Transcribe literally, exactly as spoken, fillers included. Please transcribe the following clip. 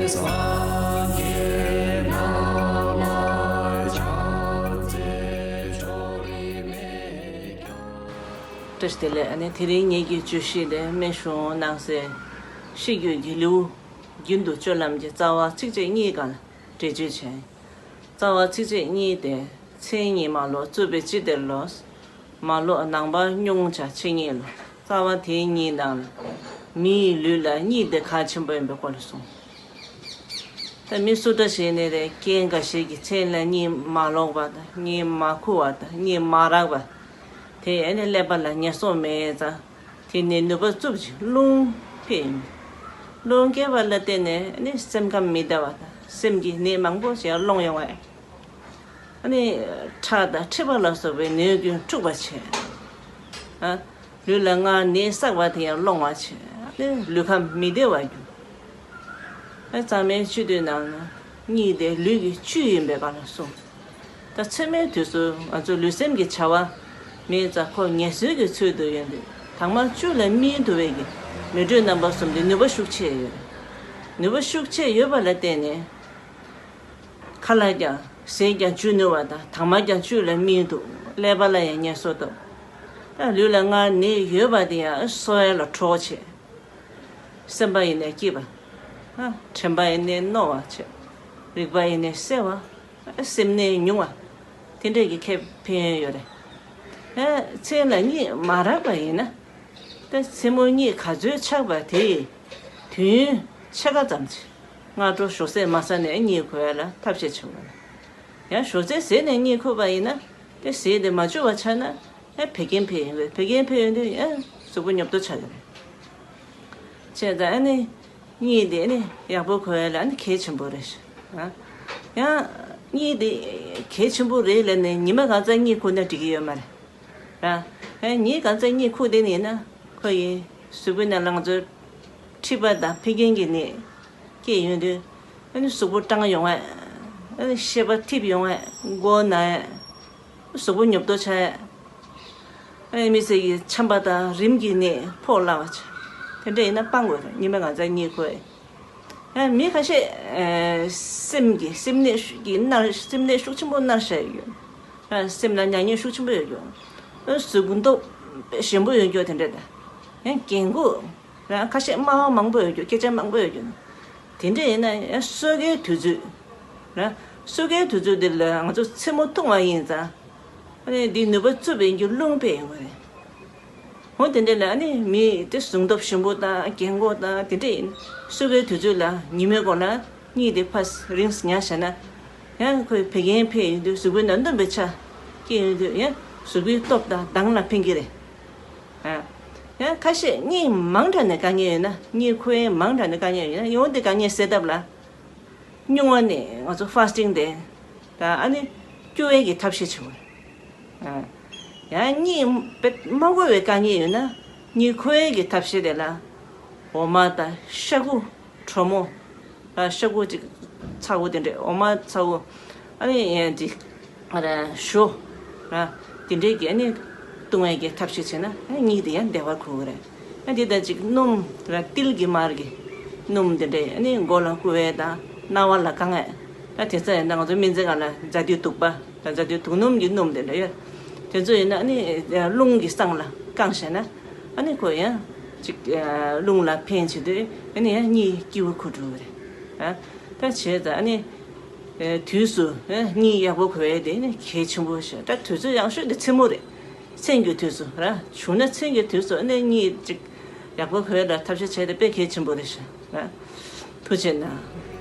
སངས་རྒྱས་རྣམས་ལ་ཕྱག་འཚལ་ལོ། བཀྲ་ཤིས་བདེ་ལེགས། ཨ་ནི་དེ་རིང་ངེད་ཀྱི་བརྗོད་གཞི་དེ་སྨན་གཞུང་གནང་སའི་ཤེས་རྒྱུད་ཀྱི་ལེའུ་རྒྱུན་དུ་སྤྱོད་ལམ་གྱི་རྩ་བ་ཚིགས་བཅད་གཉིས་སྒང་ལ་འགྲེལ་བརྗོད་བྱས། རྩ་བ་ཚིགས་བཅད་གཉིས་ཏེ། མཚན་ཉིད་མ་ལོག་རྩུབ་པའི་ལྕེ་སྟེར་ལོ། མ་ལོག་ནང་པ་རྙོག་བྱ་ཆོས་ཉིད་ལོ། རྩ་བ་དེ་གཉིས་ནང་ལ་མིའི་ལུས་ལ་གཉིད་དེ་གལ་ཆེན་པོ་ཡིན་པའི་སྐོར་ལ་གསུངས། ད་མི་སུ་འདྲ་ཞིག་ནི་རེད། རྐྱེན་འགའ་ཞིག་གིས་མཚན་ལ་གཉིད་མ་ལོག་པ་དང་གཉིད་མ་ཁུག་པ་དང་གཉིད་མ་རག་པ། དེ་ཨ་ནི་ཀླད་པ་ལ་ངལ་གསོ་མེད་ཙང་། དེ་ནི་ནུས་པ་རྩུབ་ཅིང་རླུང་འཕེལ་ཡིན། རླུང་རྒྱས་པ་ལ་བརྟེན་ནས་ནི་སེམས་ཁམས་མི་བདེ་བ་དང་སེམས་ཀྱི་ནད་མང་པོ་ཞིག་སློང་ཡོང་བས། ཨ་ནི་ཁྲག་དང་མཁྲིས་པ་ལ་སོགས་པའི་ནད་ཀྱིས་འཁྲུགས་པ་བྱས། ཨ། ལུས་ལ་སྔར་ནད་བསགས་པ་དེ་ཡང་སློང་བ་བྱས། ཨ་ནི་ལུས་ཁམས་མི་བདེ་བར་གྱུར། ཨ། གཙང་མའི་སྤྱོད་བསྡུས་ནང་ན་གཉིད་དེ་ལུས་ཀྱི་བཅུད་ཡིན་པའི་སྐོར་ལ་གསུངས། ད་ཚད་མའི་དུས་སུ་ང་ཚོ་ལུས་སེམས་ཀྱི་བྱ་བ་མེད་ཙང་ཁོ་ངལ་གསོའི་གི་ཚུལ་དུ་ཡོད་དུས། དྭངས་མ་བཅུད་ལ་སྨིན་ཐུབ་པའི་གི་མེ་དྲོད་རྣམ་པ་གསུམ་དེ་ནུས་པ་ཤུགས་ཆེ་ཡོད། ནུས་པ་ཤུགས་ཆེ་ཡོད་པ་ལ་བརྟེན་ནས། ཁ་ལག་ཀྱང་ཟས་ཀྱང་འཇུ་ནུས་པ་དང་དྭངས་མ་ཀྱང་བཅུད་ལ་སྨིན་ཐུབ། ཀླད་པ་ལ་ཡང་ངལ་གསོ་ཐུབ། ད་ལུས་ལ་སྔར་ནད་ཡོད་པ་དེ་ཡང་གསོ་བ་ལ་གྲོགས་བྱེད། སེམས་པ་ཡིན་ནའི་སྐྱིད་པ། ཨ། དྲན་པ་ཡིན་ནའི་རྣོ་བ་བྱེད། རེག་པ་ཡིན་ནའི་གསལ་བ། ཨ། སེམས་ནད་ཉུང་བ། དེ་འདྲས་ཀྱི་ཁེ་ཕན་ཡོད་རེད། ཨ། མཚན་ལ་གཉིད་མ་རག་པ་ཡིན་ན། ད་མཚན་མོ་གཉིད་ག་ཚོད་ཆགས་པ་དེ་ཡི་དུས་ཡུན་ཕྱེད་ཀ་ཙམ་ཅིག་སྔ་དྲོ་ཞོགས་ཟས་མ་ཟ་ནས་གཉིད་ཁུག་ཡ་ལ་ཐབས་ཤེས་བྱེད་དགོས། ཡང་ཞོགས་ཟས་ཟས་ནས་གཉིད་ཁུག་པ་ཡིན་ན། དེ་ཟས་དེ་མ་བཅུག་པ་ཆགས་ན། ཡང་བད་ཀན་འཕེལ་ཡོང་གི། བད་ཀན་འཕེལ་ཡོང་དུས་ཡང་གཟུགས་པོ་ཉོབ་ཏོ་ཆགས་ཀྱི་རེད། བྱས་ཙང་ཨ་ནི་གཉིད་དེ་ནི་ཡག་པོ་ཁུག་ཡ་ལ་ཨ་ནི་གལ་ཆེན་པོ་རེད། ཨ། ཡང་གཉིད་དེ་གལ་ཆེན་པོ་རེད་ལབ་ནས་ཉི་མ་གང་ཙམ་གཉིད་ཁུག་ན་འགྲིག་གི་ཡོད་མ་རེད། ར། ཨེ། ཉིན་གང་ཙམ་གཉིད་ཁུག་བསྡད་ནས་ན། ཁོ་ཡི་གཟུགས་པོའི་ནང་ལ་ང་ཚོ་མཁྲིས་པ་དང་ཕད་ཀན་གྱི་ནད་སྐྱེས་ཡོང་དུས། ཨ་ནི་གཟུགས་པོ་སྐྲངས་ཡོང་བས། ཨ་ནི་ཤེས་པ་འཐིབས་ཡོང་བས། མགོ་ན་ཡས། གཟུགས་པོ་ཉོབ་ཏོ་ཆགས་ཡས། ཨ་ནི་མི་ཚེ་གི་ཆམ་པ་དང་རིམས་ཀྱི་ནད་ཕོག་སླ་བ་ཆགས། དེ་འདྲ་ཡིན་ན་སྤང་དགོས་རེད། ཉི་མ་གང་ཙམ་གཉིད་ཁུག་ཡས། ཡང་མི་ཁ་ཤས། ཨེ། སེམས་ཀྱི་སེམས་ནད་ཀྱི་མནར། སེམས་ནད་ཤུགས་ཆེན་པོ་མནར་བཞག་ཡོད། ཨ། སེམས་ལ་མྱ་ངན་ཤུགས་ཆེན་པོ་ཡོད་ཀྱང་། ཨ། གཟུགས་སྟོབས་ཞན་པོ་ཡོད་ཀྱང་དེ་འདྲ་དང་། ཡང་རྒན་གོག་ར་ཁ་ཤས་སྨྲ་བ་མང་པོ་ཡོད་ཀྱང་། སྐད་ཆ་མང་པོ་ཡོད་ཀྱང་། དེ་འདྲ་ཡིན་ན་ཡང་སོས་ཀའི་དུས་ཚོད་ར། སོས་ཀའི་དུས་ཚོད་འདི་ལ་ང་ཚོ་མཚན་མོ་འཐུང་བ་ཡིན་ཙང་། ཨ་ནི་འདི་ནུས་པ་རྩུབ་པའི་གི་རླུང་འཕེལ་ཡོང་གི་རེད། འོ་དེ་འདྲ་ལ་ཨ་ནི་མི་དེ་གཟུགས་སྟོབས་ཞན་པོ་དང་རྒན་གོག་དང་དེ་འདྲ་ཡིན། སོས་ཀའི་དུས་ཚོད་ལ་ཉི་མའི་གོང་ལ་གཉིད་དེ་ཕར་རིང་ཉལ་བཞག་ན། ཡང་ཁོའི་བད་ཀན་འཕེལ་ཡོང་དུས་གཟུགས་པོའི་ནང་སྣུམ་པའི་ཆ་སྐྱེས་ཡོང་དུས་ཡང་གཟུགས་པོའི་སྟོབས་དང་མདངས་ལ་ཕན་གྱི་རེད། ཨ། ཡང་ཁ་ཤས་གཉིད་མང་དྲགས་ནས་དཀའ་ངལ་ཡོད་ན། གཉིད་ཁུག་ཡས་མང་དྲགས་ནས་དཀའ་ངལ་ཡོད་ན། ཡང་འོ་དེ་དཀའ་ངལ་སེལ་ཐབས་ལ། སྨྱུང་བ་ནས་ང་ཚོ་ཧྥ་སི་ཊིང་དེ་དང་། ཨ་ནི་སྐྱོ་བའི་གི་ཐབས་ཤེས་བྱེད་དགོས། ཨ། ཡང་གཉིད་དཔེ་མ་ཁུག་པའི་དཀའ་ངལ་ཡོད་ན། གཉིད་ཁུག་ཡས་ཀྱི་ཐབས་ཤེས་དེ་ལ་འོ་མ་དང་ཤ་ཁུ་གྲོ་མོ། ཨ། ཤ་ཁུ་ཅིག་ཚ་བོ་དེ་འདྲས། འོ་མ་ཚ་བོ། ཨ་ནི་ཡང་ཅིག་ཨ་ར་ཞོ་ར་དེ་འདྲས་ཀྱི་ཨ་ནི་བཏུང་བའི་གི་ཐབས་ཤེས་བྱས་ན། ཨ། གཉིད་དེ་ཡང་བདེ་བར་ཁུག་གི་རེད། ཨ། དེ་དང་ཅིག་སྣུམ་ར་ཏིལ་གྱི་མར་གྱི་སྣུམ་དེ་འདྲས་ཨ་ནི་མགོ་ལ་བསྐུ་བས་དང་རྣ་བ་ལ་བཀང་ཡས། ཨ། དེ་ཚོ་ཡིན་ན་ང་ཚོ་སྨན་རྩིས་ཁང་ལ་ཛ་དུས་བདུག་པ་དང་ཛ་དུས་དུག་སྣུམ་གྱི་སྣུམ་དེ་འདྲ་ཡོད། དེ་ཚོ་ཡིན་ན་ཨ་ནི་རླུང་གི་སྲང་ལ་བཀང་བྱས་ན། ཨ་ནི་ཁོ་ཡང་ཅིག་རླུང་ལ་ཕན་བྱེད་དུས་ཨ་ནི་ཡང་གཉིད་སྐྱིད་པོ་ཁུག་འགྲོ་གི་རེད། ཨ། ད་བྱས་ཙང་ཨ་ནི། ཨེ། དུས་སུ། ཨེ། གཉིད་ཡག་པོ་ཁུག་ཡས་དེ་ནི་གལ་ཆེན་པོ་ཞིག་ད་དུས་ཚོད་ཡག་ཤོས་དེ་མཚན་མོ་རེད། མཚན་གྱི་དུས་སུ་ར། བྱུང་ན་མཚན་གྱི་དུས་སུ་ཨ་ནི་གཉིད་ཅིག་ཡག་པོ་ཁུག་ཡས་ལ་ཐབས་ཤེས་བྱས་ཏེ་དཔེ་གལ་ཆེན་པོ་རེད་ཤག་ར། ཐུགས་རྗེ་གནང་།